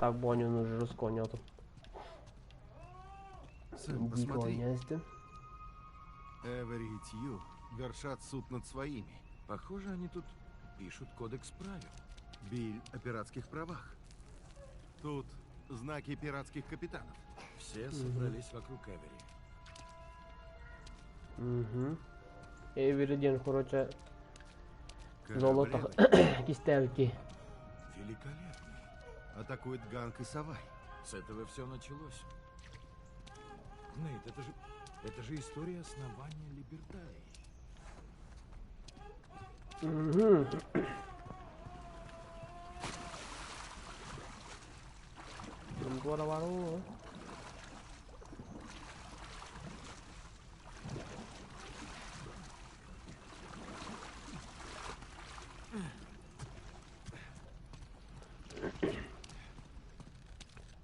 Так Бонин уже русского. Сэм, посмотри. Дикого. Эвери и Тью вершат суд над своими. Похоже, они тут пишут кодекс правил. Биль о пиратских правах. Тут знаки пиратских капитанов. Все собрались вокруг Эвери. Угу. Эвери диэн, короче, золото Кораблевы кистээбит. Великолепный. Атакует Ганг и Савай. С этого все началось. Нейт, это же история основания Либерталии. Угу. Бара.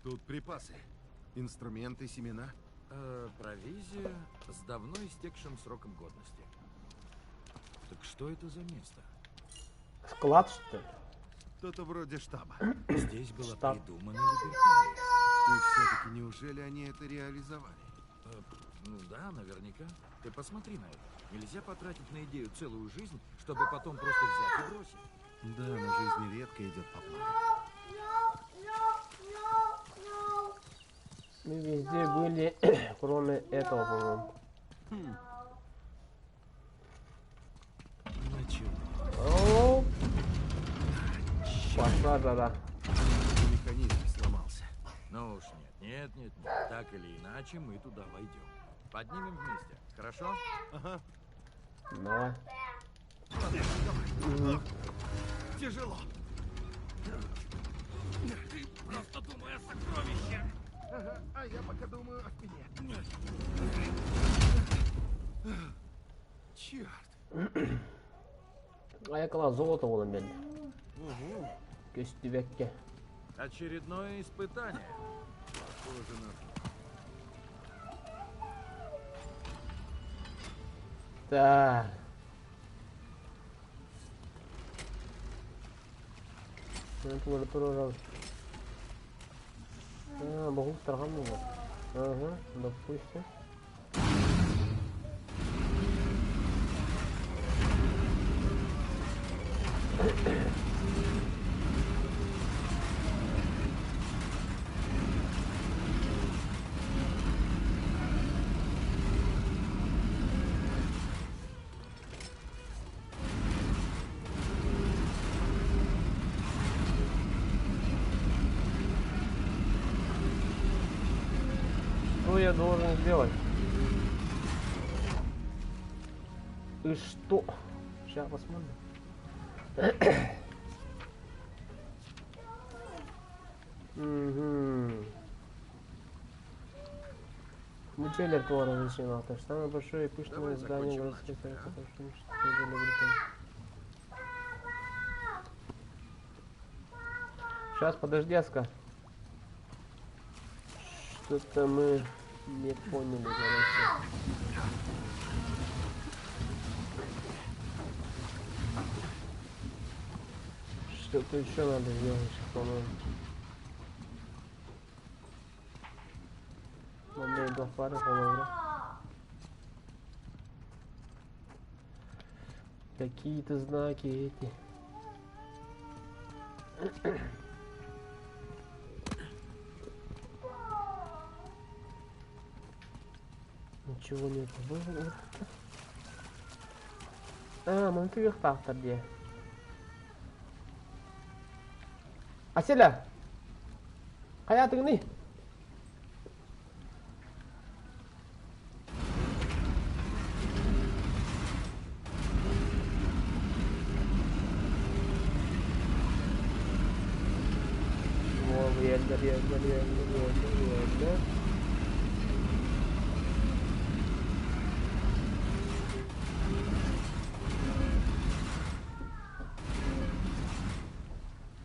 Тут припасы. Инструменты, семена. Провизия с давно истекшим сроком годности. Так что это за место? Склад, что ли? Что-то вроде штаба. Здесь была Штаб. придумана Либерталия. И все-таки неужели они это реализовали? Ну да, наверняка. Ты посмотри на это. Нельзя потратить на идею целую жизнь, чтобы потом просто взять и бросить. Да, но жизнь редко идет по плану. Мы везде были, кроме этого, по-моему. Началось. Оп. Пошла жара. Механизм сломался. Ну уж нет, нет, нет, нет. Так или иначе мы туда войдем. Поднимем вместе, хорошо? Ага. Давай. Давай. Тяжело. Ты просто думай о сокровище! Ага, а я пока думаю о спине. Черт. Айакала золото болан белли. Угу. Көстүбэккэ. Очередное испытание. Похоже на то. Так. Ну, тура. А, могу было. Ага, допустим. Что я должен сделать? И что? Сейчас посмотрим. Угу. Мучелер Тора начинал. Самое большое и пышное Давай здание закончим городской начатое, а? Сейчас, подожди, Аска. Что-то мы не поняли, короче. Что-то еще надо сделать, по-моему. Манна два пары, по-моему. Какие-то знаки эти. Ничего нет. А, мы вверх где? Аселя! Кая тыгны? Во, yerler, yerler, yerler, yerler, yerler.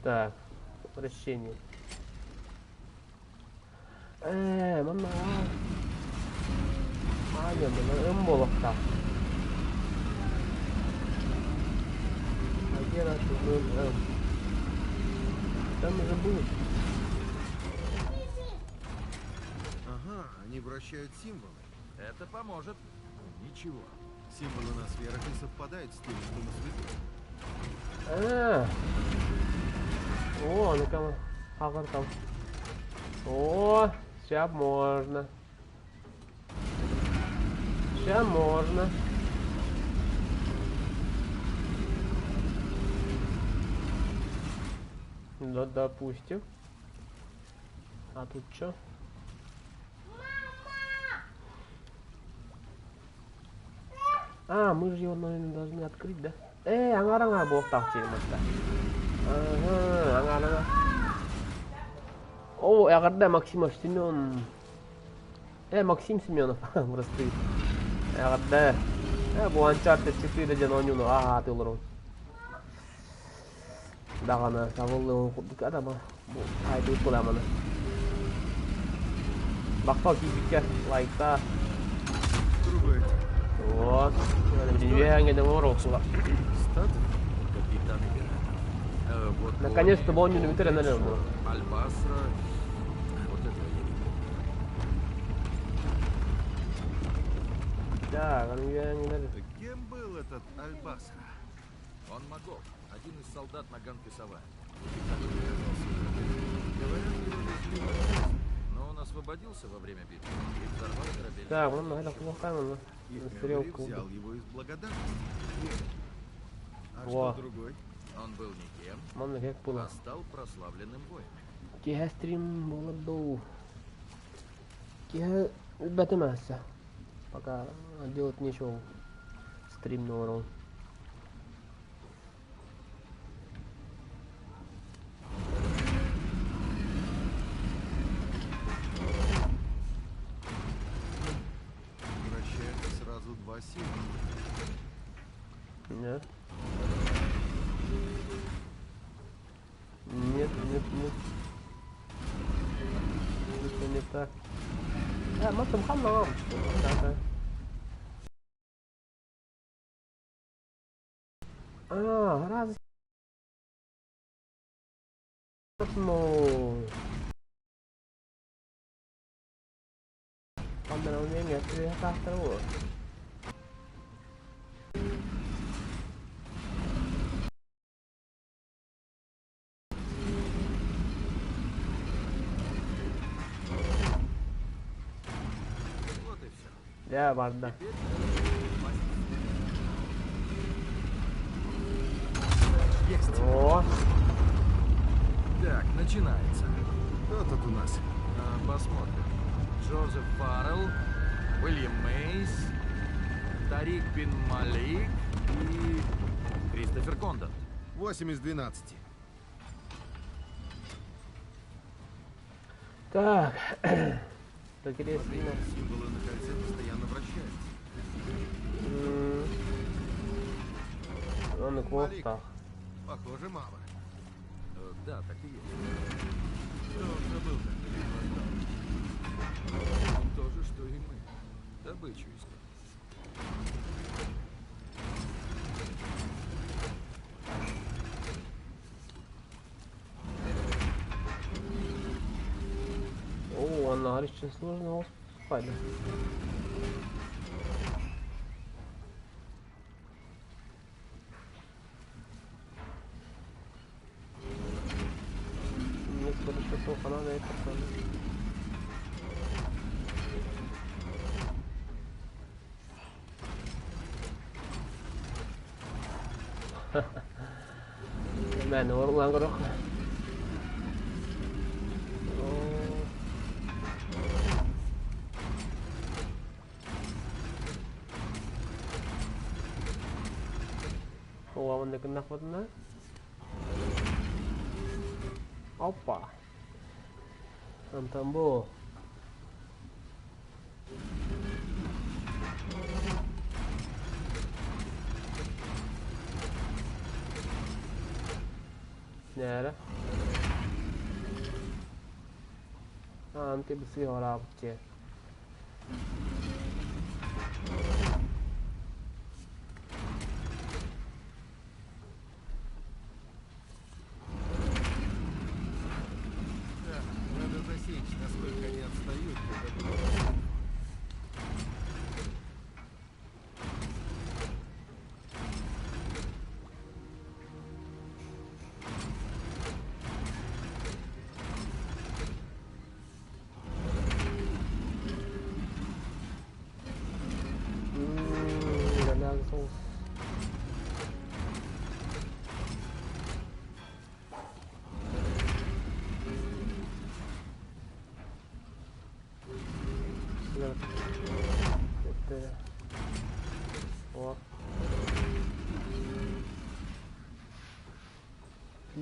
Так, вращение. Мама. Аня, мама, ым. А где наш ым? Там уже был. Они вращают символы. Это поможет. Ничего. Символы на сферах не совпадают с теми, что на свету. А. О, ну кому? Там. О, сейчас можно. Сейчас можно. Да, допустим. А тут что? А, мы же его, наверное, должны открыть, да? Аңараҥа буолуохтаах дии. Ага, аңараҥа. О, эҕэрдэ Максимов Семен. Максим Семенов, прости. Эҕэрдэ. Бу Uncharted 4 диэн оонньууну ааһааты олорон. Даҕаны табыллыы курдук адама. Бу хайдыы буламаны. Махтал киирбиккэ лайкта. Другой. Вот. Статуя? Капитаны пиратов. Вот Наконец-то Бони, Бонни не бүтэр наверное. Альбасра. Вот этого я не помню. Так, аны Кем был этот Альбасра? Он магов, один из солдат на Ганке Сова. Говорят, его везли в Альбасра. Но он освободился во время битвы и взорвал корабель. Так, онно хайдах кулаккаан И Эври стрелку. взял его из благодарности. А Во. что другой? Он был никем, Манна как было. а стал прославленным воином. Киэһэ стрим буолар дуу. Киэһэ бэтимээсэ. Пока делать нечего. Стрим на. Вращаются сразу два символа. Нет. Нет, нет, нет. Это не так. А, матом ханна. Да, да. А, раз. Ну. Ханна умение, ты это. Вот и все. Я барда. Есть! О, Так, начинается. Кто тут у нас? Посмотрим. Джозеф Фаррелл, Уильям Мейс, Тарик бин Малик и Кристофер Кондон. 8 из 12. Так. Так, интересно. Смотри, символы на кольце постоянно вращаются. Он и Малик. так. Похоже, мавр. Да, так и есть. Что он забыл, когда его отдал? Он тоже, что и мы. Добычу искал. О, она очень сложно спали. Несколько часов она дает пацаны. Мен орлан көрөх. О, он наконец. Опа. Там бу. Nere? Anti бisi horabche. Да, надо засечь, насколько они отстают, когда будут.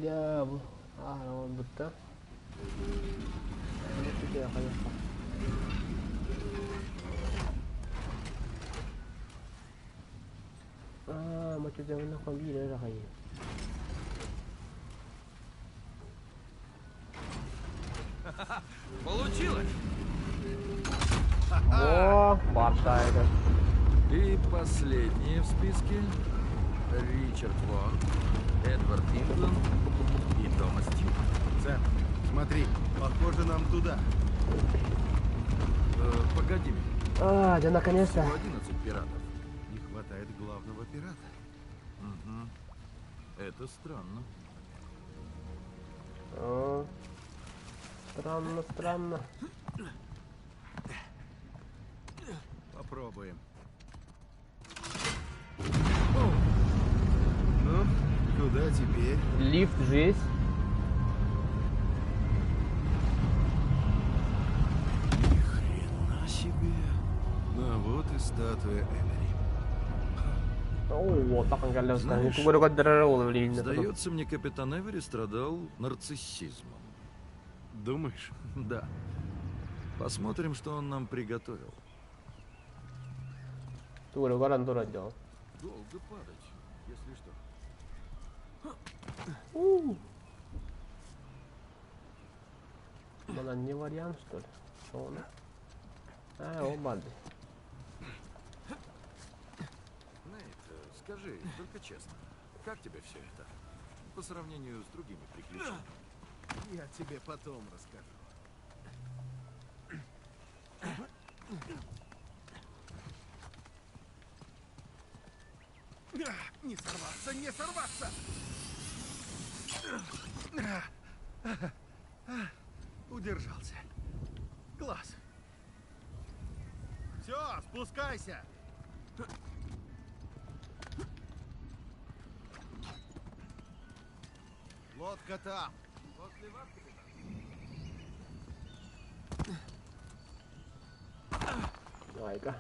Дьэ бу ааһан буттар. Получилось! О, барда. И последние в списке Ричард Вон, Эдвард Ингланд и Томас Тьюб. Сэм, смотри, похоже нам туда. Погоди минуту. А, да наконец-то. Всего 11 пиратов. Не хватает главного пирата. Угу. Это странно. А, странно, странно. Попробуем. Ну, куда теперь? Лифт же есть. Ни хрена себе. Ну, а вот и статуя Эвери. О, так он галлёс. Знаешь, Знаешь, Сдается мне, капитан Эвери страдал нарциссизмом. Думаешь? Да. Посмотрим, что он нам приготовил. Долго падать, если что. Она не вариант, что ли? Что он? А, о, бады. Нейт, скажи, только честно, как тебе все это? По сравнению с другими приключениями. Я тебе потом расскажу. Не сорваться, не сорваться! Удержался. Класс. Все, спускайся. Лодка там. После вас, капитан. Айка.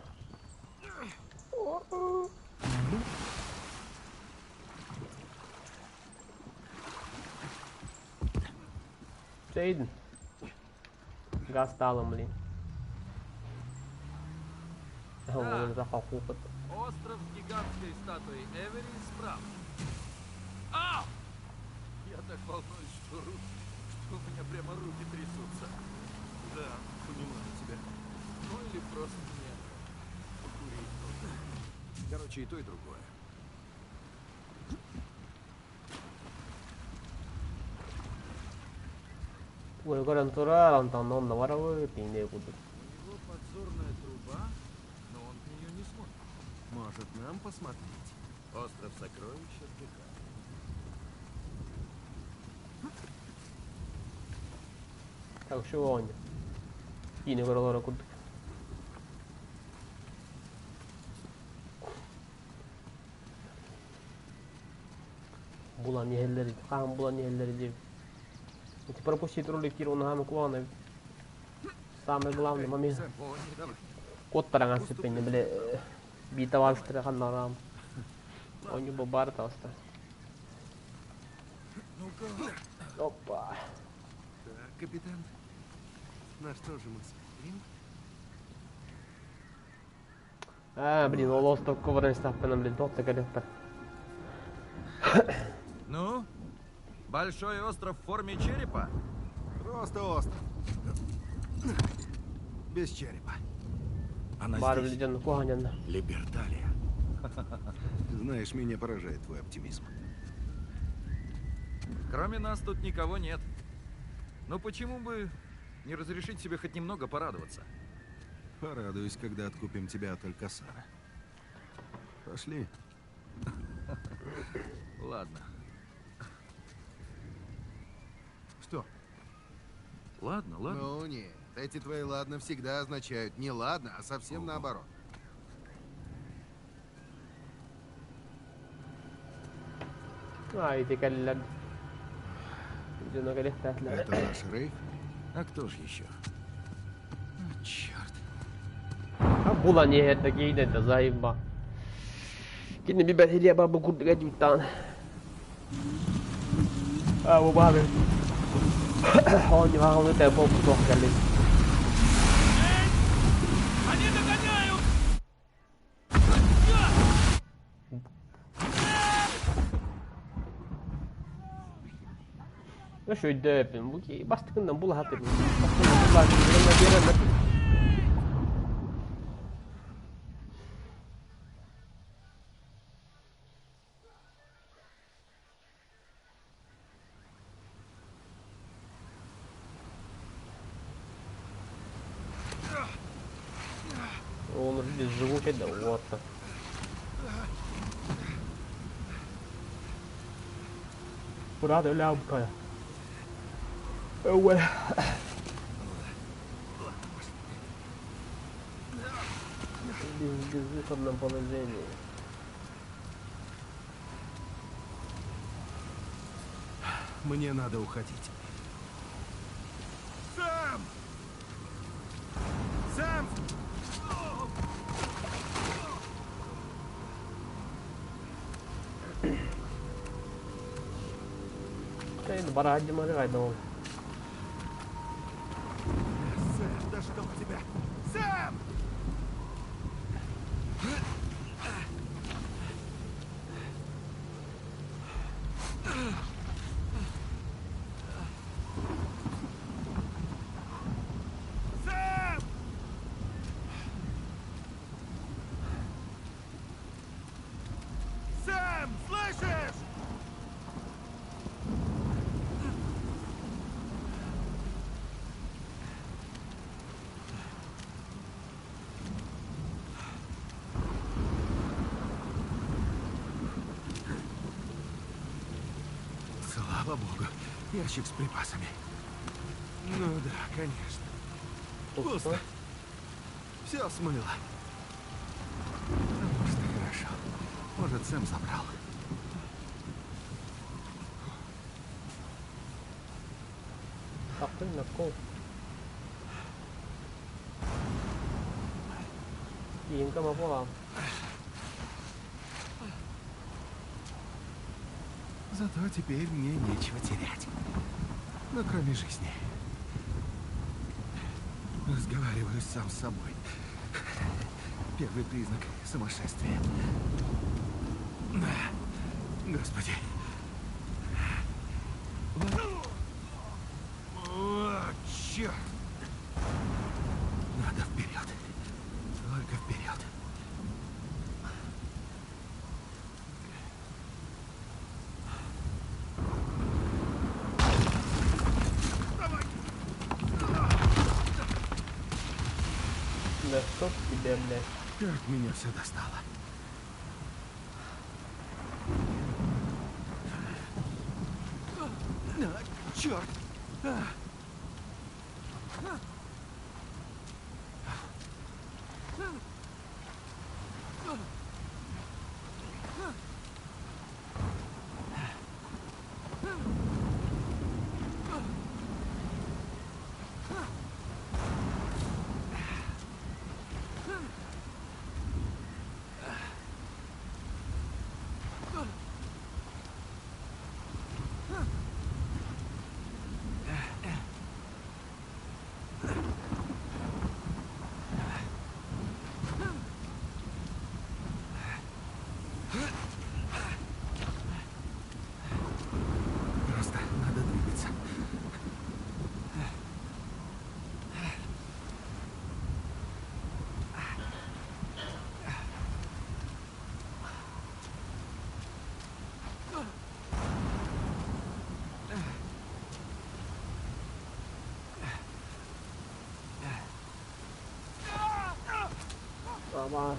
Джейден. Газ стало, блин. Остров с гигантской статуей Эвери справа. Ау! Я так волнуюсь, что, что у меня прямо руки трясутся. Да, понимаю тебя. Ну или просто мне покурить нужно. Короче, и то, и другое. Көрөн турар, онтон онно барабы, тиңде кудук. У него подзорная труба, но он в нее не смотрит. Может, нам посмотреть? Остров сокровищ отдыхает. Так, что он? Кини көрөлөрө курдук. Булан иһэллэр, хаһан булан иһэллэр дип. Эти пропустить ролик кир он хам куаны. Самый главный момент. Сэм, давай. Коттараңа сыппенне биле бита валстыра ханнарам. Оню бабар таста. Ну-ка. Опа. Так, капитан. На что же мы смотрим? А, блин, ол островка баран стаппенен блин, тотта келеттер. Ну, большой остров в форме черепа? Просто остров. Без черепа. Она Бар биле куханян. Либерталия. Знаешь, меня поражает твой оптимизм. Кроме нас тут никого нет. Но почему бы не разрешить себе хоть немного порадоваться? Порадуюсь, когда откупим тебя от Алькасара. Пошли. Ладно. Что? Ладно, ладно. Ну нет, эти твои ладно всегда означают не ладно, а совсем наоборот. А, ити кэллэр. Дьоно кэлиэхтээхлэр. Это наш рейф? А кто же еще? А, черт. А булан иһэрдэ кейдэ заебба. Кини би бэһириэ бар бу курдук эдимтаан. Бу баары. Оонньуу буолбут туох кэллин. Они догоняют! Үш өйдөпүн. Бу ки бастыкынан була хатыр. Бастыкынан була хатыр. Он уже живучий, да вот. Куда лямка? Ой. В безвыходном положении. Мне надо уходить. Сэм! Сэм! Енді бара қайда қайда ол. Сэм, да чтоб тебя! Сэм! Сэм! Сэм, слышишь? Слава богу, ящик с припасами. Ну да, конечно. Пусто. Все смыло. А может, и хорошо. Может, Сэм забрал. Тақтың на кол. Иинка ма бола. Зато теперь мне нечего терять. Ну, кроме жизни. Разговариваю сам с собой. Первый признак сумасшествия. Господи. О, черт! Надо вперед. Только вперед. Да чтоб тебе, блядь. Как меня все достало. А, черт! А. Просто надо двигаться. Ама.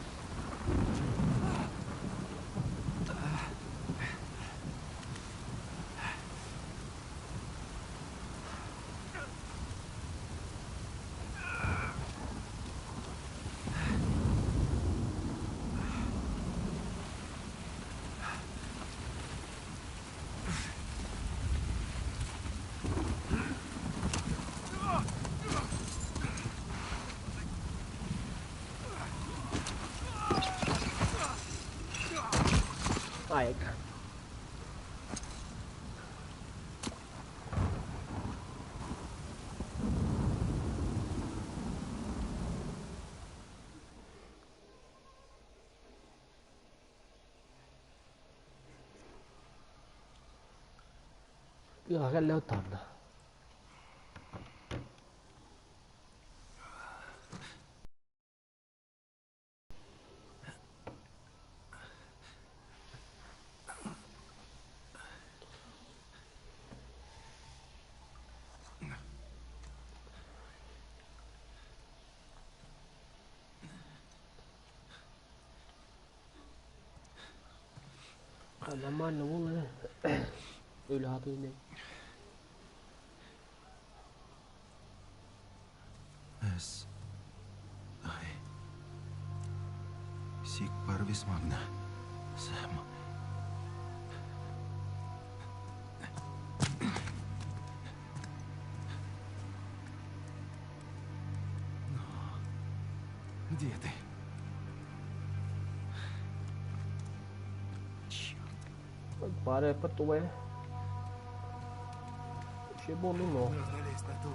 Айк. Тыаҕа кэллэ. Нормально буолла. Өлө хатыын. С. I. Sic Parvis Magna. Сэм. Но... Где ты? Черт. Пара потуэ. Чебону. Нужно лезть на ту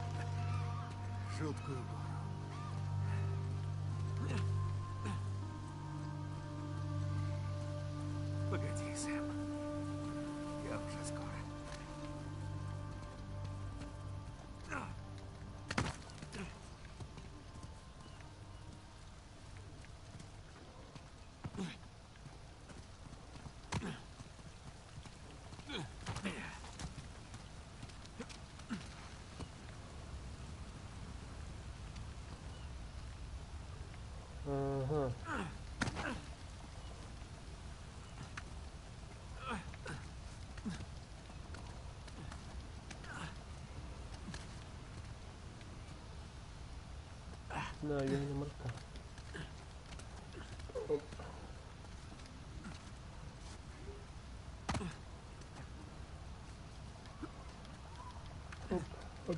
жуткую гору. Погоди, Сэм. Я уже скоро. Ага. На, я не марка. Оп. Оп, оп.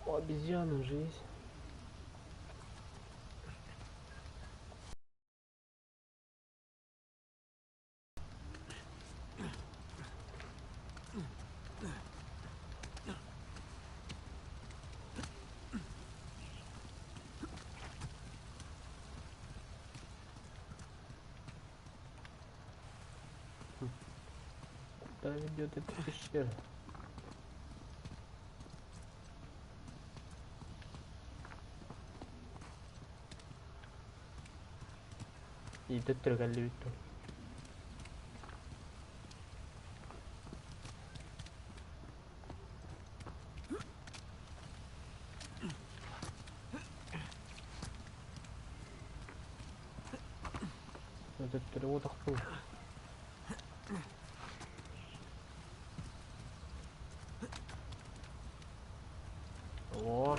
О, обезьяна же есть. Куда ведет эта пещера? И төттөргәлли бүттү. Төттөрү отақпын. О.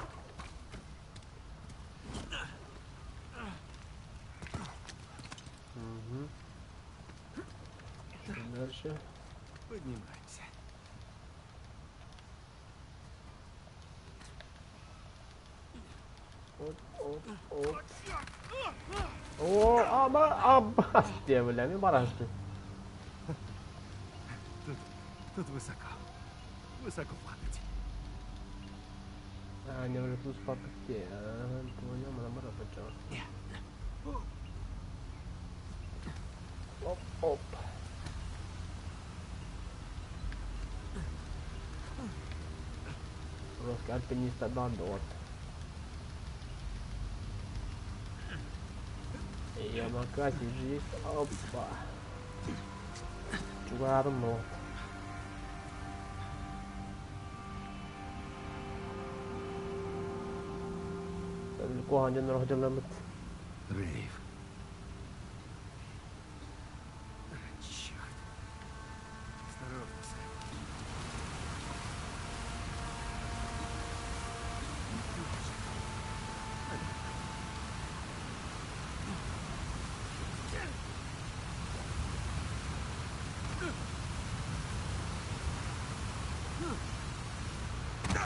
Угу. Что дальше? Поднимаемся. Оп, оп, оп. О, аба, аба. Бля, мен барашты. Тут высоко. Высоко падать. А, не уже плюс папки. А, понял, мана бара бача. Оп, оп. Русский альпинист дот. Ямакаси же есть. Опа. Чугарно. Куһаҕан дьон дьалламмыт. Рейв. Черт. Осторожно, Сэм.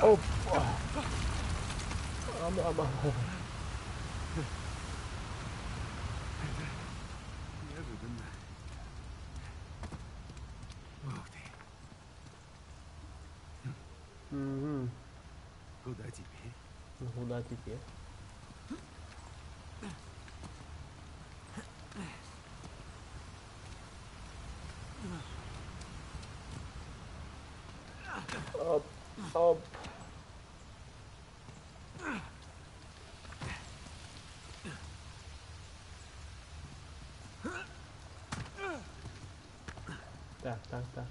Опа. Ама, ама. Неожиданно. Ух ты. Угу. Куда теперь? Ну, куда теперь? Оп. Так, так, так.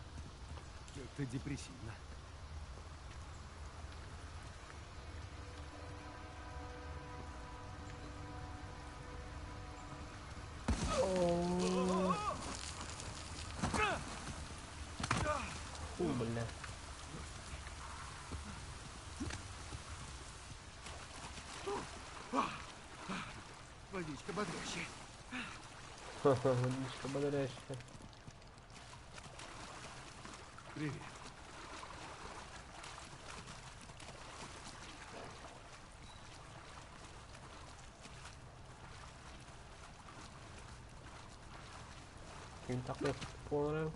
Как-то депрессивно. Фу, бля. Водичка бодрящая. Ха-ха, водичка бодрящая. Привет. Ким такой понял?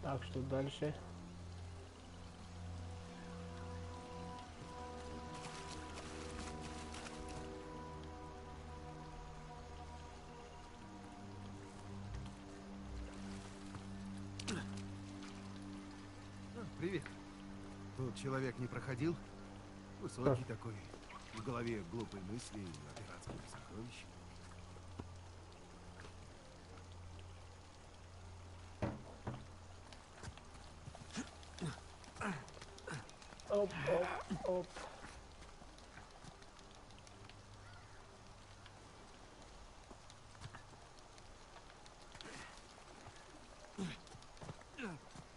Так, что дальше? Привет. Тут человек не проходил? Высокий такой. В голове глупые мысли о пиратских сокровищах. Оп, оп, оп.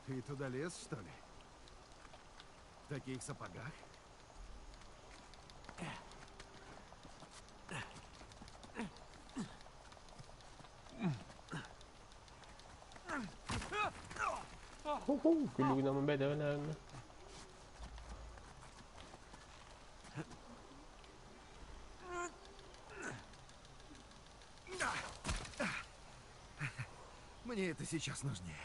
Ты туда лез, что ли? В таких сапогах? Ху-ху, күлүгүнэн бэдэ, наверное. Мне это сейчас нужнее.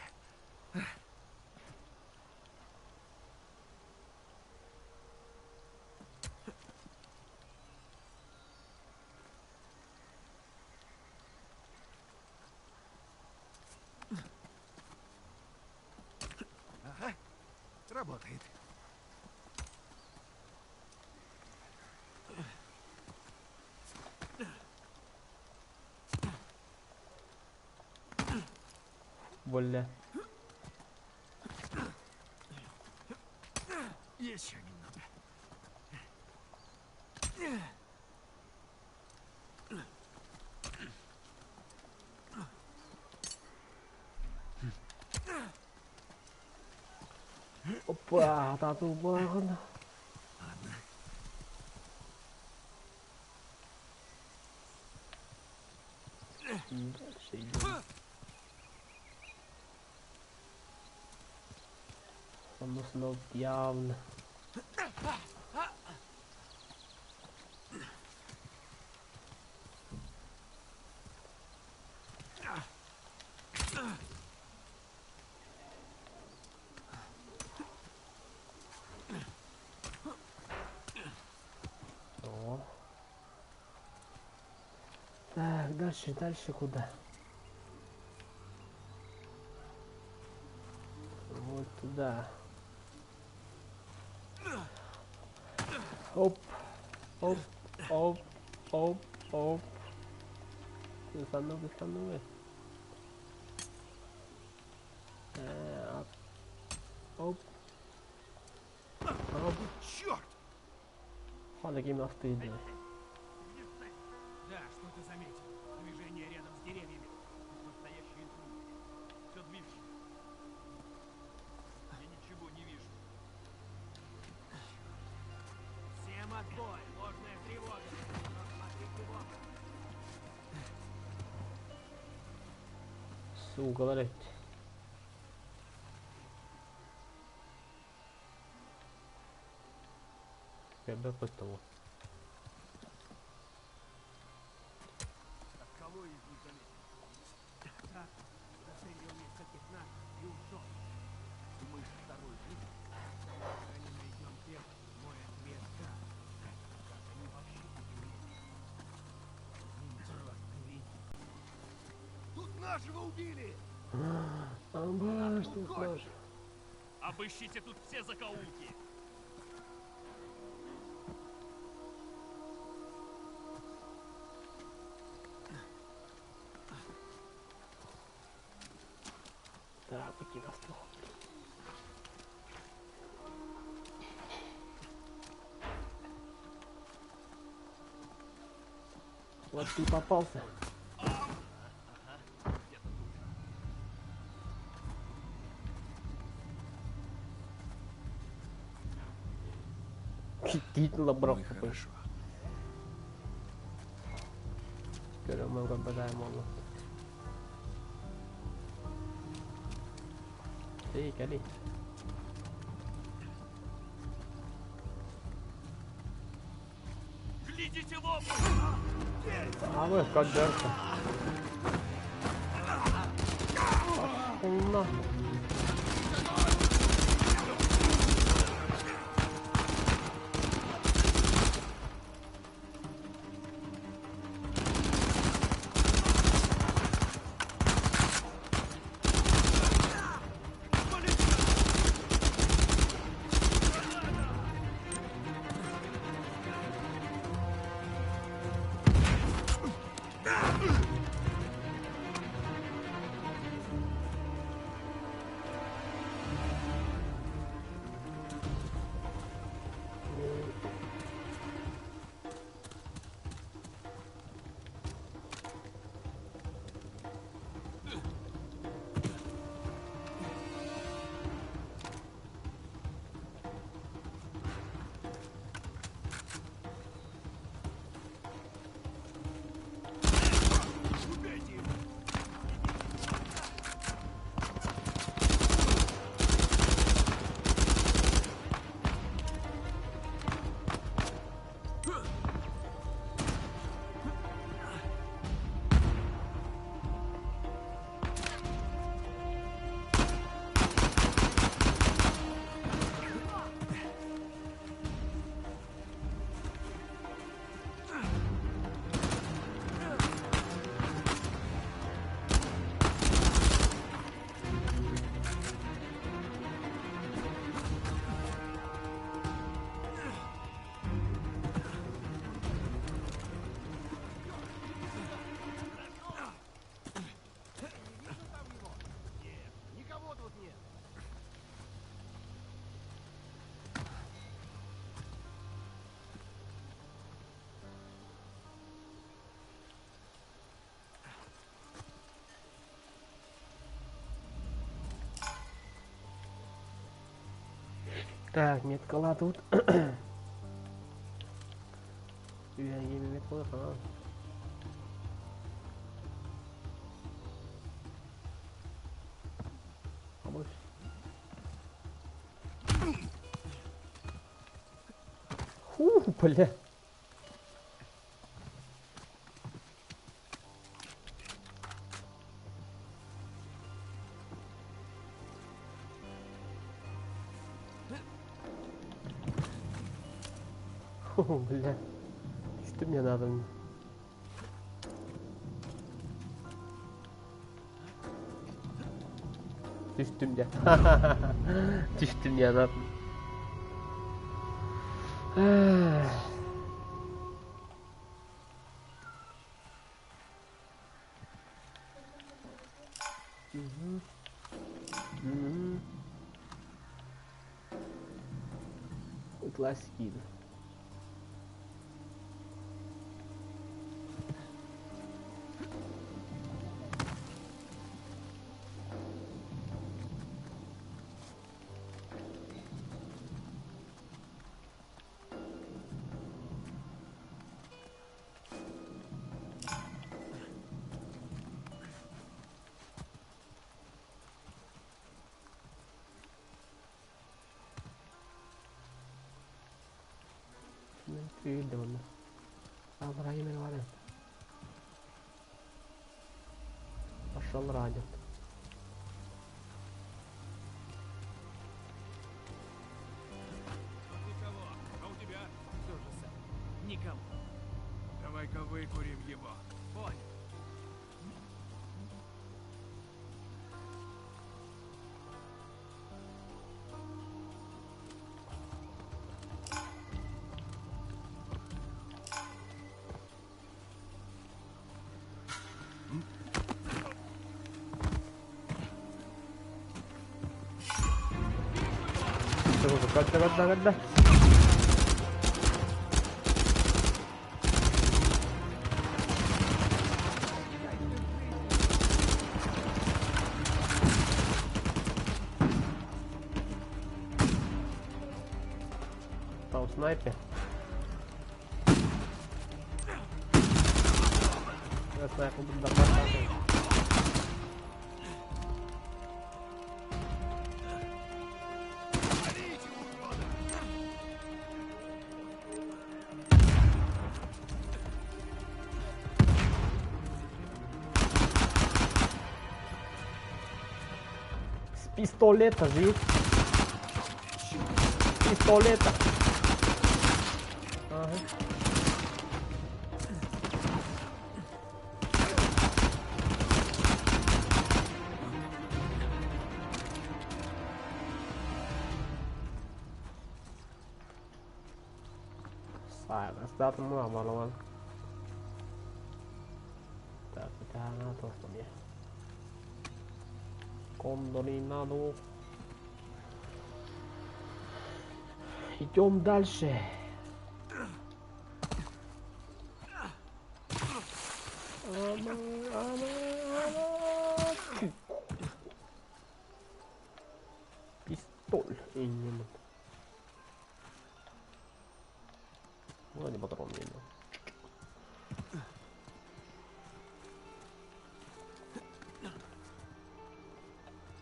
Ага, работает. Бля. Еще немного. Опа, тату багын. Ладно. Дальше идем. Оно явно. О. Так, дальше, дальше куда? Вот туда. Оп, оп, оп, оп, оп. Сану, сану. Оп. Оп. Черт! Faen, ikke mest. Да, что ты заметил? Движение рядом с деревьями. Настоящий интрузия. Все движется. Я ничего не вижу. Всем отбой! Ложная тревога! Но смотрите в оба! Сука, блядь. Я бы того. Так кого из них заметил? Так, застрелил нескольких наших и ушел. Думаешь, второй жив? Пока не найдем тело, мой ответ да. Как они вообще появились? Нашего убили! Амбаш тут наш. Обыщите тут все закоулки. Так, покинул стол. Вот ты попался. Кит лабров Ну и такой. хорошо. Көрөмөн көрбөтайым олла. Эй, кали. Глядите в оба! А вы как дерка. Пошел нахуй. Убейте его! Не вижу там его! Нет, никого тут нет! Так, меткала тут. Я меткала, ага. А больше. Фу, бля. Фу, бля. Что мне надо? Түстүм дьэ. Түстүм дьэ надо. Мгм. Мгм. Классики. Түйілді бұны. Аллар мен бар. Пошел радио. Тут никого. А у тебя? То же самое. Никого. Давай-ка выкурим его. Понял. Көрдө, көрдө, көрдө. Там снайпер. Я снайпер буду добавлять. С пистолета жив. С пистолета. Ага. Саатым баламан. Так, pitää tuosta mie. Кондоринадо. Идем дальше. Пистоль. Инемон. Вроде патрон видно.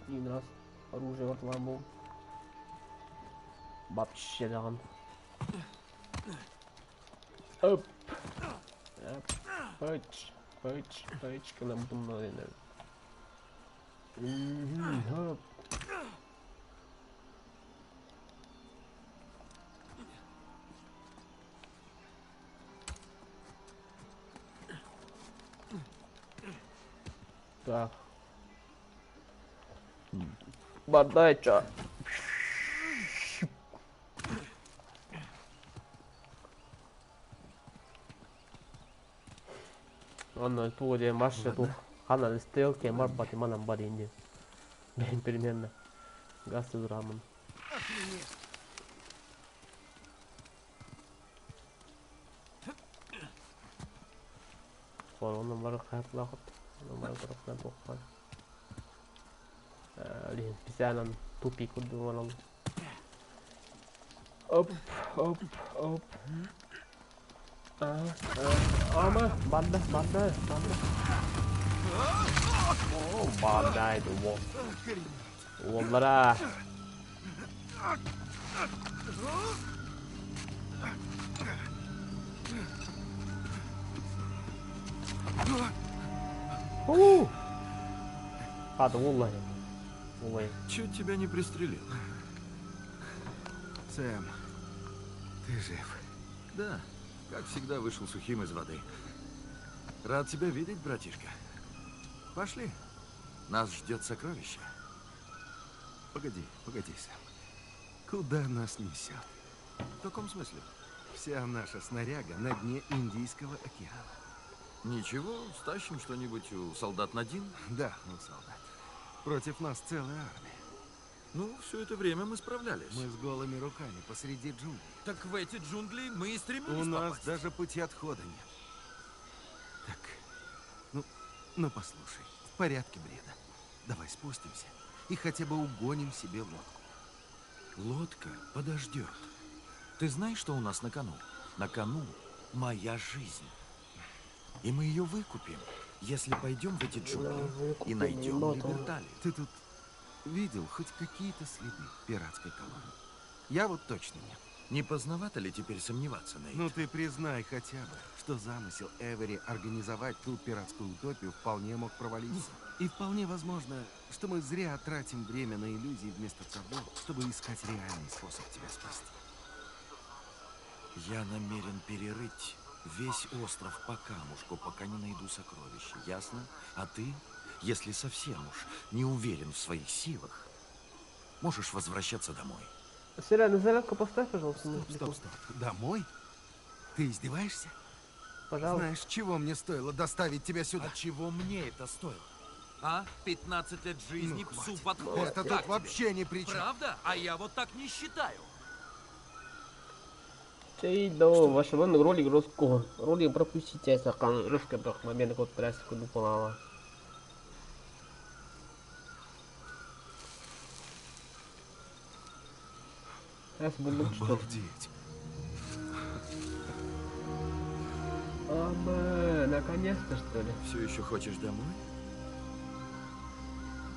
Один раз оружие вот ламбу. Вообще дан. Оп. Пыч, пыч, пыч, кылым. Оп. Так. Бардача. Онно туго марша тух. Хана стрелки марбати манам баринди. Примерно. Газ раман. Онон бары хайтлахот. Онон бары көрөкнөн тухкан. Лин специально тупик удумал. Оп, оп, оп. Ама, банда, банда, банда. О, банда это вот. Оллара. У! А, да улай. Улай. Чуть тебя не пристрелил. Сэм, ты жив. Да, как всегда вышел сухим из воды. Рад тебя видеть, братишка. Пошли. Нас ждет сокровище. Погоди, погоди, Сэм. Куда нас несет? В каком смысле? Вся наша снаряга на дне Индийского океана. Ничего, стащим что-нибудь у солдат Надин? Да, у солдат. Против нас целая армия. Ну, все это время мы справлялись. Мы с голыми руками посреди джунглей. Так в эти джунгли мы и стремились У нас попасть. даже пути отхода нет. Так, ну послушай, в порядке бреда. Давай спустимся и хотя бы угоним себе лодку. Лодка подождет. Ты знаешь, что у нас на кону? На кону моя жизнь. И мы ее выкупим, если пойдем в эти джунгли и найдем Либерталию. Ты тут видел хоть какие-то следы пиратской колонии? Я вот точно нет. Не поздновато ли теперь сомневаться, Нейт? Ну ты признай хотя бы, что замысел Эвери организовать тут пиратскую утопию вполне мог провалиться. И вполне возможно, что мы зря тратим время на иллюзии вместо того, чтобы искать реальный способ тебя спасти. Я намерен перерыть весь остров по камушку, пока не найду сокровища, ясно? А ты, если совсем уж не уверен в своих силах, можешь возвращаться домой. Серега, на зарядку поставь, пожалуйста. Стоп, стоп, стоп. Домой? Ты издеваешься? Пожалуйста. Знаешь, чего мне стоило доставить тебя сюда? А чего мне это стоило? А? 15 лет жизни Ну, псу хватит. под хвост. Это Как тут тебе? вообще ни при чем. Правда? А я вот так не считаю. Чей до вашего ролик роскон. Ролик пропустите, сакан русский бірақ момент код пресс куду полала. Эс булдум что ли? Обалдеть. Аба, наконец-то что ли? Все еще хочешь домой?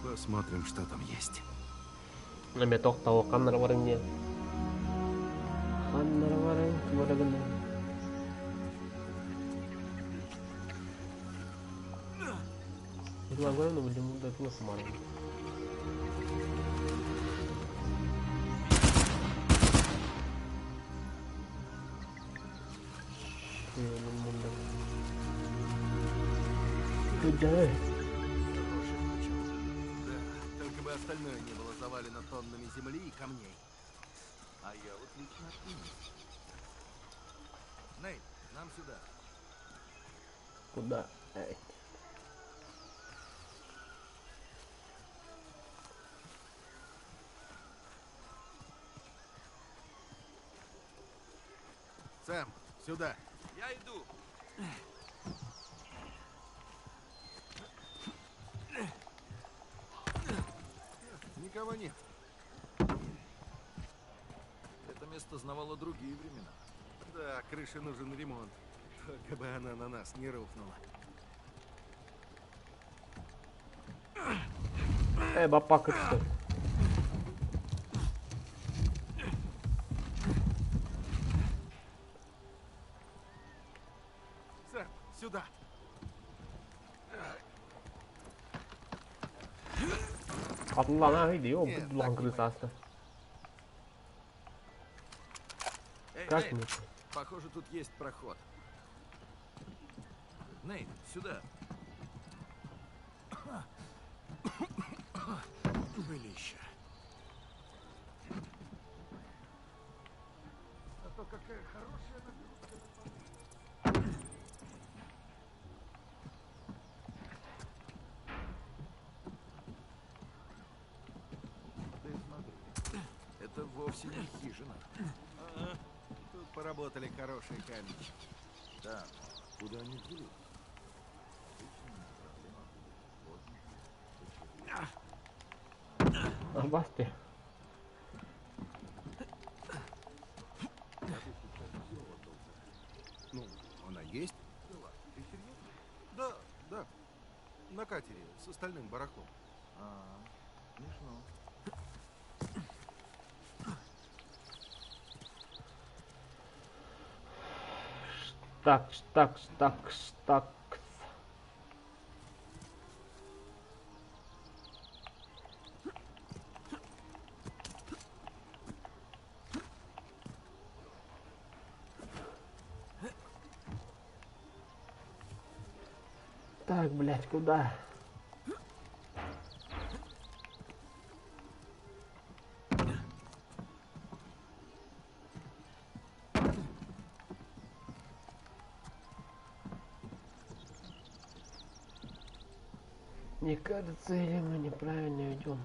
Посмотрим, что там есть. Эме тоқтау қаннар бар не? Қаннар бар барыгын. Предлагаю, но будем дать лохман. Хорошее начало. Да, только бы остальное не было завалено тоннами земли и камней. А я вот лично оптимист. Нейт, нам сюда. Куда? Эй. Сэм, сюда. Я иду. Никого нет. Это место знавало другие времена. Да, крыше нужен ремонт. Только бы она на нас не рухнула. Эй, бапа, что? Сэм, сюда. Атыллана haydi о Нет, бұл так не крысасы. Эй, Как Нейт, мне? похоже, тут есть проход. Нейт, сюда. Пылища. А то какая хорошая нагрузка. Ты смотри. Это вовсе не хижина. Ага. Тут поработали хорошие каменщики. Да, но откуда они взялись? Абасты. Ну, она есть? Ты серьезно? Да, да. На катере с остальным барахлом. А, смешно. Так, так, так, так. Так, блядь, куда? Мне кажется, или мы неправильно идем.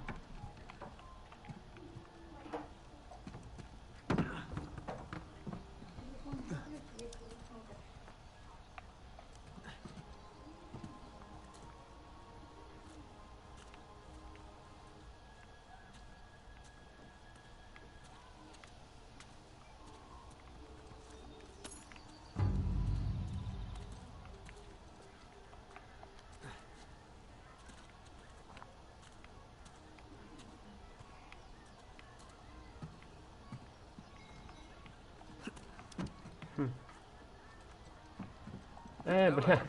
Бля.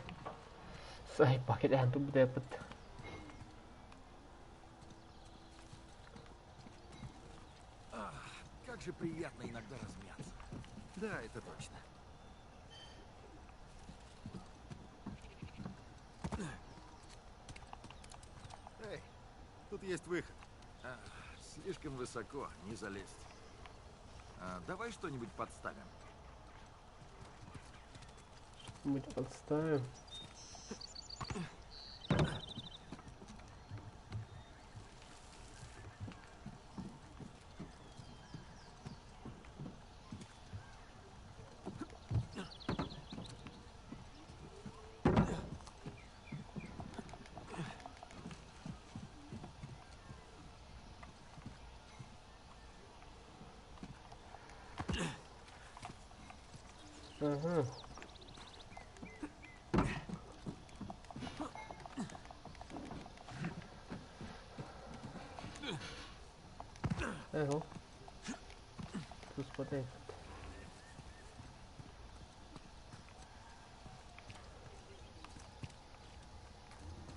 Сай, пакет, тут будет. Как же приятно иногда размяться. Да, это точно. Эй, тут есть выход. А, слишком высоко, не залезть. А, давай что-нибудь подставим. Что-нибудь подставим. Ага. Ого. Туспатай.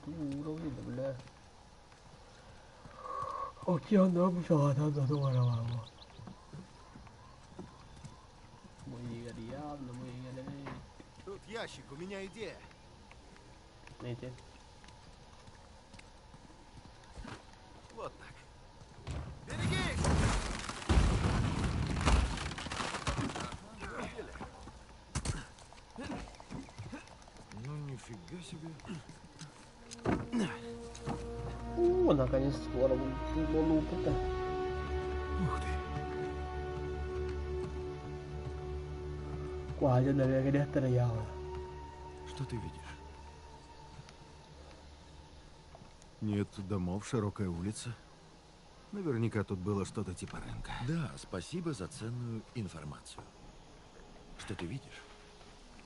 Уровень, бля. Океан Тут ящик, у меня идея. Эти. Вот так. Берегись! Ну нифига себе. О, наконец скоро будет. Ух ты. Что ты видишь? Нет домов, широкая улица. Наверняка тут было что-то типа рынка. Да, спасибо за ценную информацию. Что ты видишь?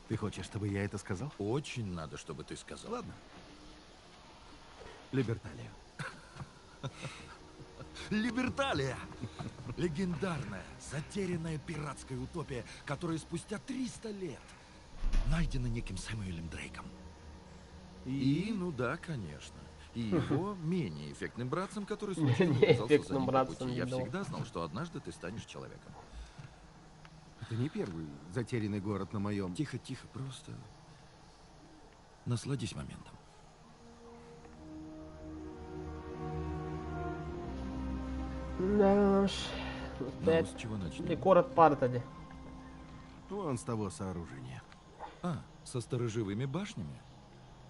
Ты хочешь, чтобы я это сказал? Очень надо, чтобы ты сказал. Ладно. Либерталия. Либерталия! Легендарная, затерянная пиратская утопия, которая спустя 300 лет найдена неким Сэмюэлем Дрейком. И, ну да, конечно. И его менее эффектным братцем, который случайно Менее оказался за эффектным ним по братцем, пути. Я да. всегда знал, что однажды ты станешь человеком. Это не первый затерянный город на моем... Тихо, тихо, просто насладись моментом. Да уж. Ну, Опять. с чего начнем? И город Партади. Вон с того сооружения. А, со сторожевыми башнями?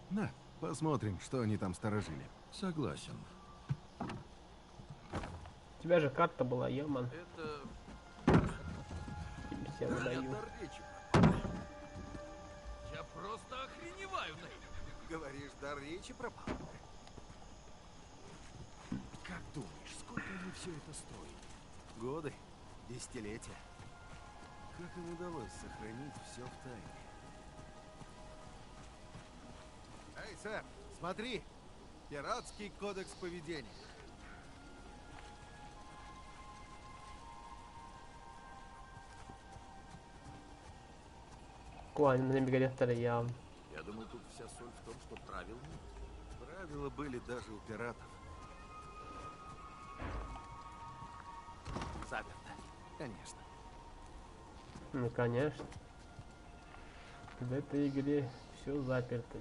Да, посмотрим, что они там сторожили. Согласен. У тебя же карта была, Яман. Это... Все выдаю. Я просто охреневаю, Нейт. Говоришь, дар речи пропал? Как думаешь, сколько они все это строили? Годы, десятилетия. Как им удалось сохранить все в тайне? Эй, сэр, смотри! Пиратский кодекс поведения. Я думаю, тут вся соль в том, что правил нет. Правила были даже у пиратов. Заперто. Конечно. Ну, конечно. В этой игре все заперто.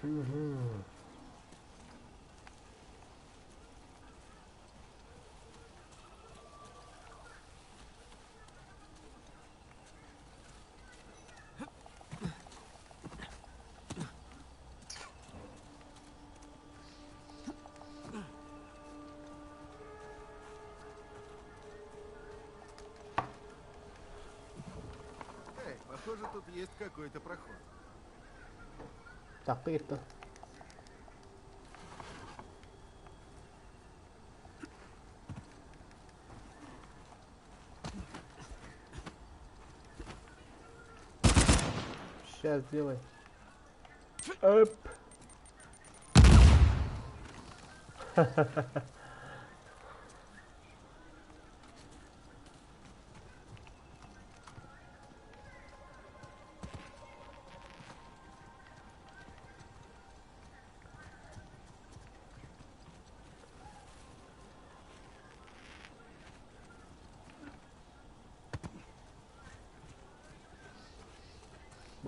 Угу. Эй, похоже, тут есть какой-то проход. Закрыто. Сейчас сделай. Оп.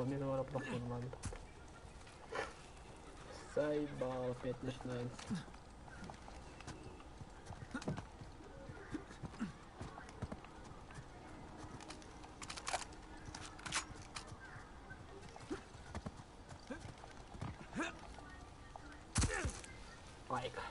Бомбинова проход, ладно. Заебал, опять начинается. Давай-ка.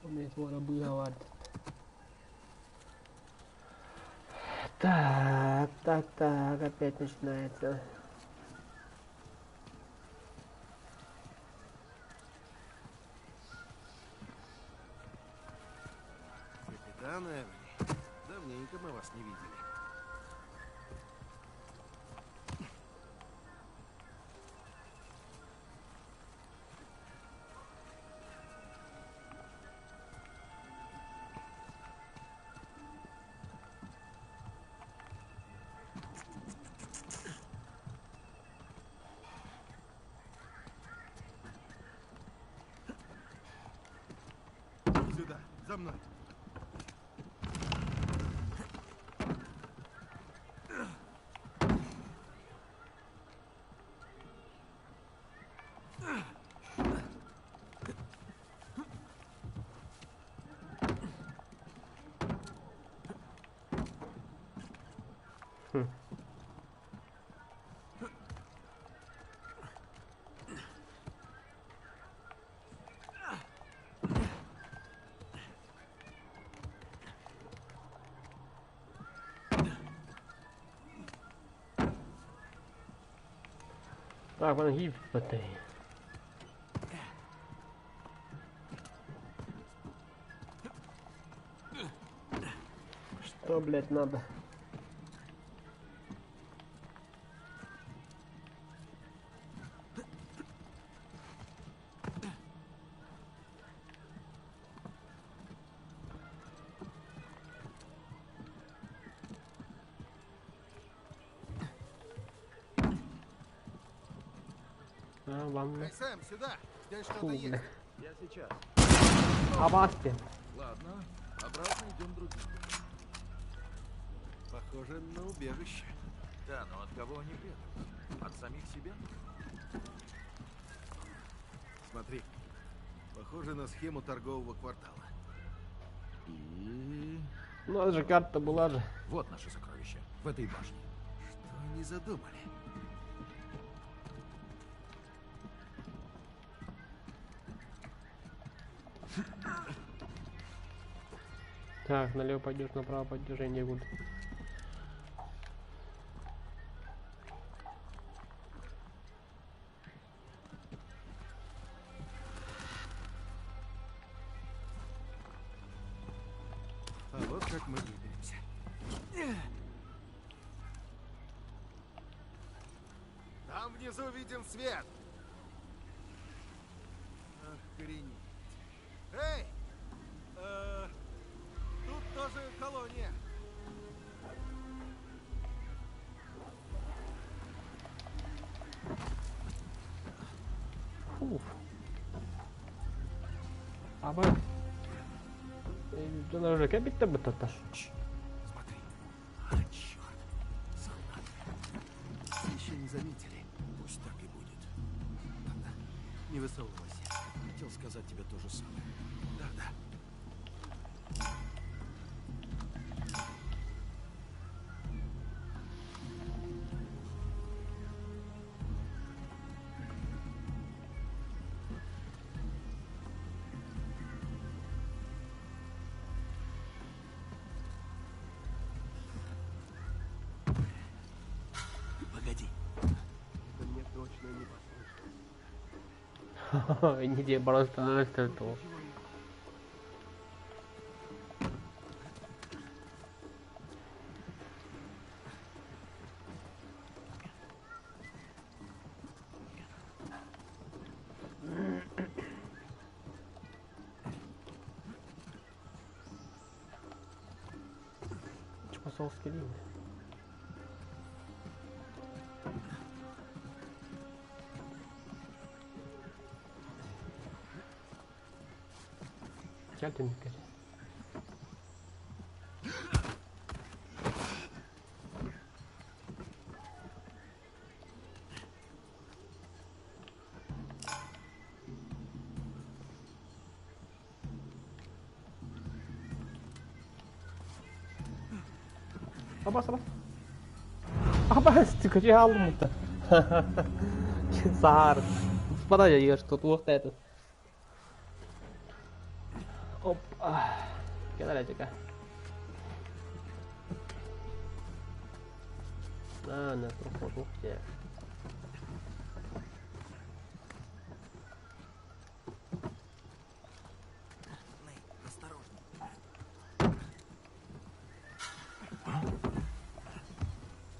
Умеет воробыговать. Так, так, так, опять начинается. Капитан Эвери, давненько мы вас не видели. Сюда, за мной. Так, вон гиб-то. Что, блядь, надо? А, вам. Эй, Сэм, сюда! Здесь Фу, что-то бля. есть. Я сейчас. Авасти. Ладно, обратно идем другим. Похоже на убежище. Да, но от кого они прятались? От самих себя? Смотри. Похоже на схему торгового квартала. И... Ну, это же карта была же. Вот наше сокровище. В этой башне. Что они задумали? Так, налево пойдешь, направо пойдешь, я не буду. А вот как мы выберемся. Там внизу виден свет. Охренеть. Эй! Тут тоже колония. Фуф. А вы... Она уже кабит-то бы таташ. Смотри, А, черт. Солдаты. еще не заметили. Пусть так и будет. Ладно, не высовывайся. Хотел сказать тебе то же самое. Да-да. Погоди. Это мне точно не послышалось. Не просто на этого. Посолский линии. Кел түннүккэ. Абас, абас. Абас, ты алдым-то. Саар. Подожди, я что туох это. Оп. Кэлэр эчэкэ. А, на проход, ух. Нейт, осторожно.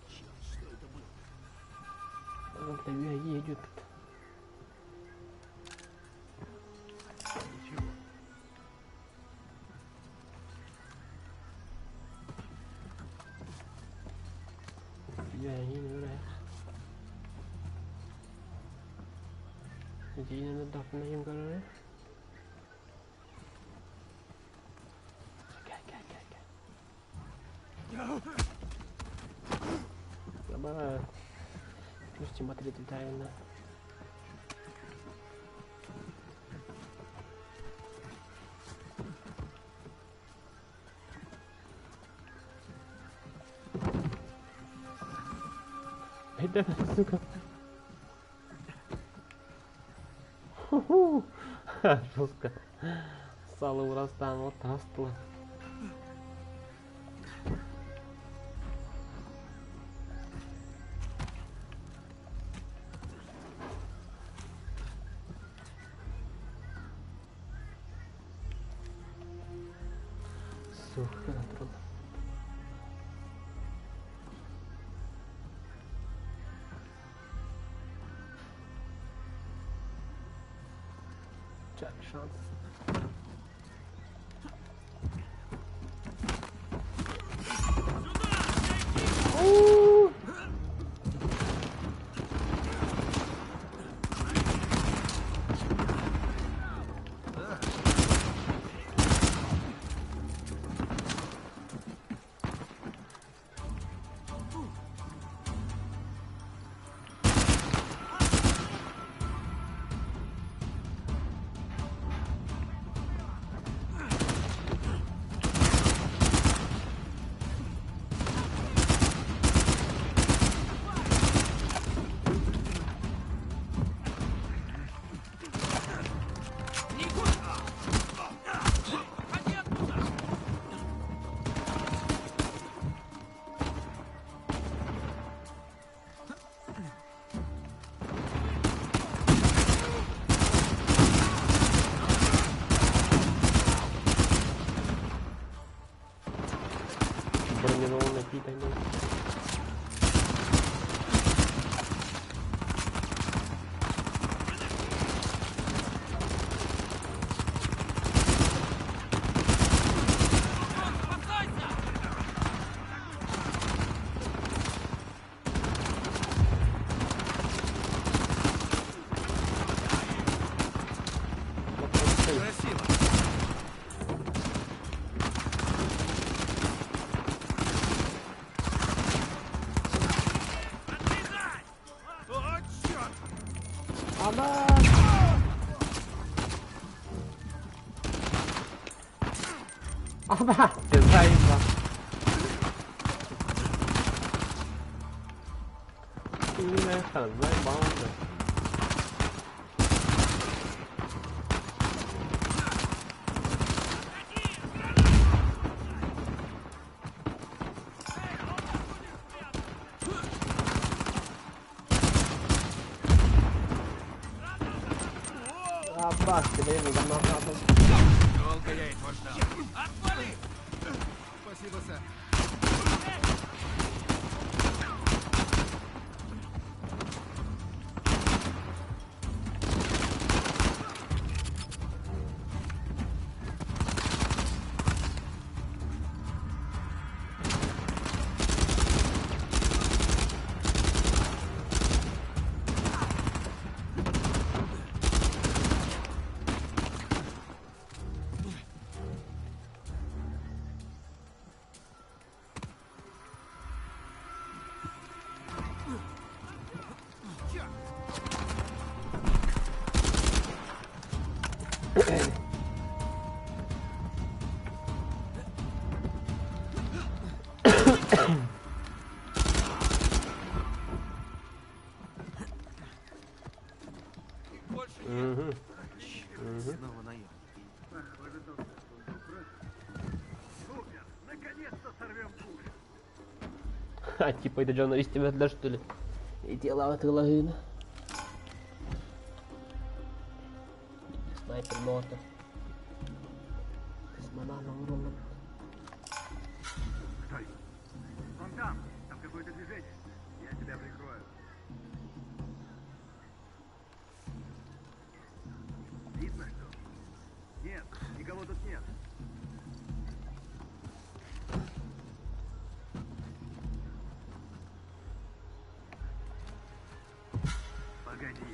Черт, что это было? Едет. Ничего. Правильно. Это, сука. Ху-ху. Жестко. Сало урастан, вот тастла. Сука, трудно. Шанс. Аба! Ты заебал. Бляха, заебал уже. Аббас, тебе не Долго я этого ждал. Отвали! Спасибо, сэр. А, типа это дьон истибэтлэр что ли? Ити ылаҕытыылаһыыны. Снайпер мото. Манан оҥороллор. Стой! Вон там! Там какое-то движение. Я тебя прикрою. Видно, что? Нет, никого тут нет. Погоди.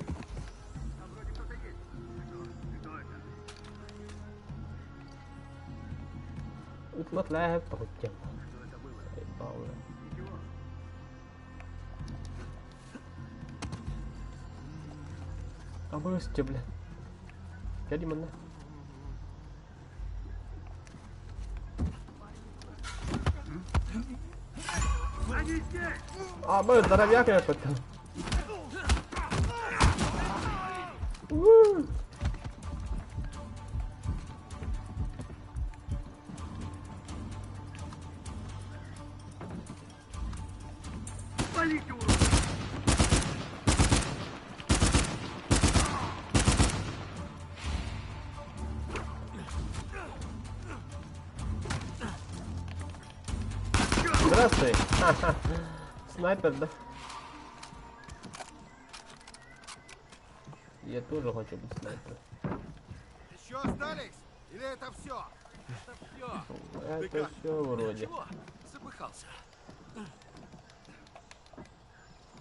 Там вроде кто-то есть. Что? Кто это? Ытлат лээп тоҕуттям. Что это было? Заебал, Ничего. Абыс бля. Кэлим манна. Они здесь! Абы, здоровяк это. Валите, урод! Здравствуй. Ха-ха. Снайпер, да? Я тоже хочу быть снайпером. Еще остались? Или это все? Это все. Это все вроде. Чего? Запыхался.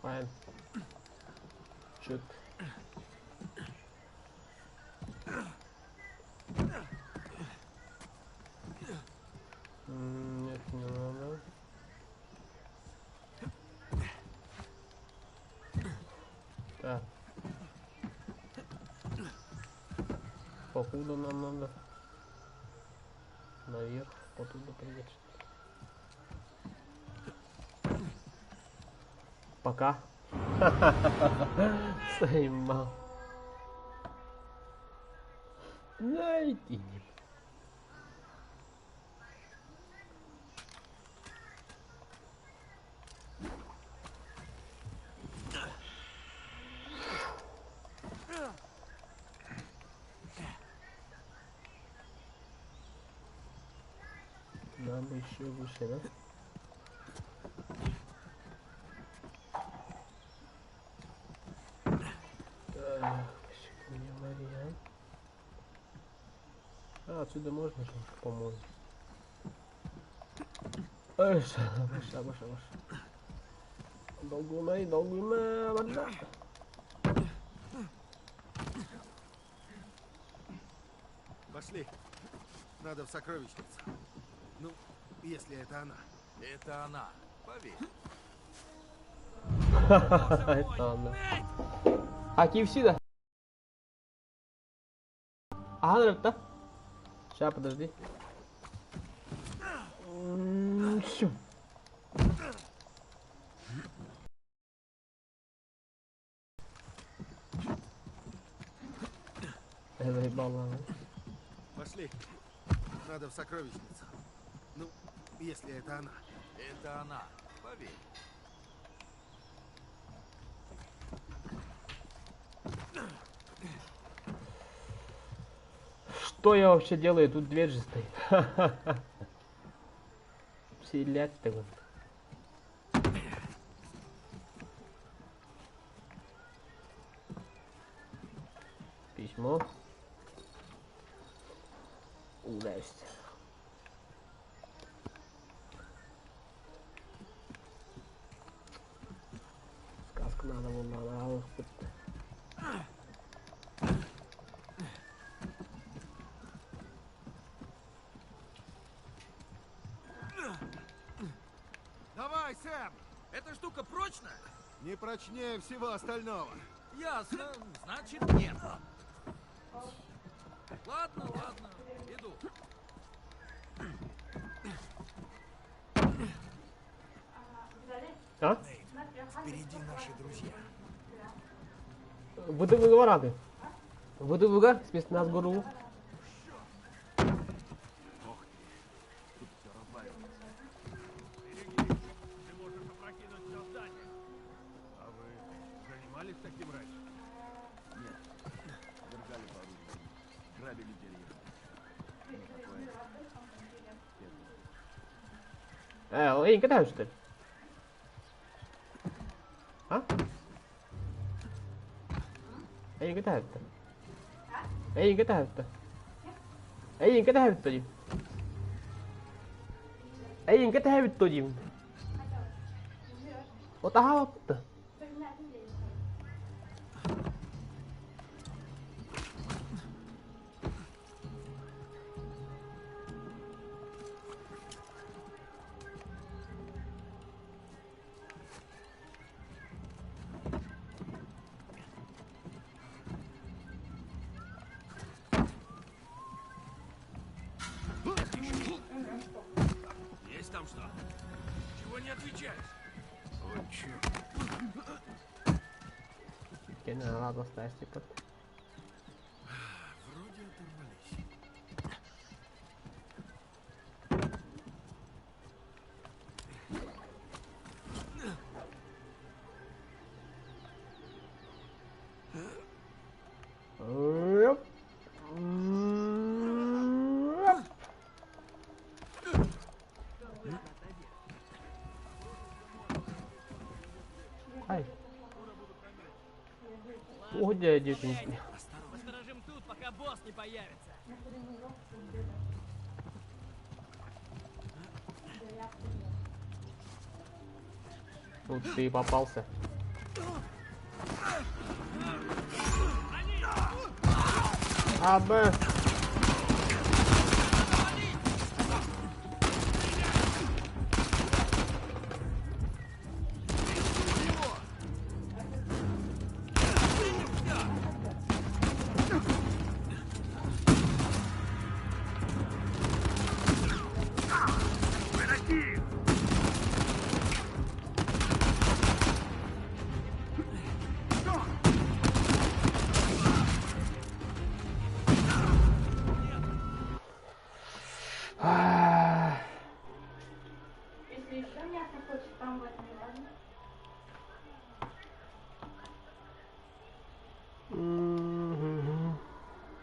Fine. Чё Нет, не надо. Так. Покуда нам надо? Наверх, потуда прыгать. Пока. Заебал. Найти не. Нам еще выше, да? Так, мне вариант. А, отсюда можно же, по-моему. Эй, выше, выше, выше. Долгуна и долгуна, вода. Пошли. Надо в сокровищницу. Ну, если это она. Это она. Поверь. Это она. А KFC, да? Ага, да? Сейчас, подожди. Всё. Я заебала. Пошли. Надо в сокровищницу. Ну, если это она. Это она. Поверь. Что я вообще делаю? Тут дверь же стоит. Селять-то вот. Письмо. Удачи. Сказка надо вон надо. Давай, Сэм! Эта штука прочная? Не прочнее всего остального. Ясно. Значит, нет. Ладно, ладно. Иду. А? Впереди наши друзья. Выдавы рады. Выдавы с нас гору. Ты можешь опрокинуть. Воевали с таким раньше? Нет. Держали пару Грабили деревню. Ну, такое. Э, Эйнька tähüstel. А? Эйнька tähüstä. Эйнька tähüstä. Эйнька tähüstä дии. Эйнька tähüstä дии. Отаһааппыт. Есть там что? Чего не отвечаешь? О, черт. Кene алабастаешь типа. Вроде оторвались. Оп. Оп. Ай. Уходи, девчонки. Посторожим тут, пока босс не появится. Тут ты и попался. А, Б.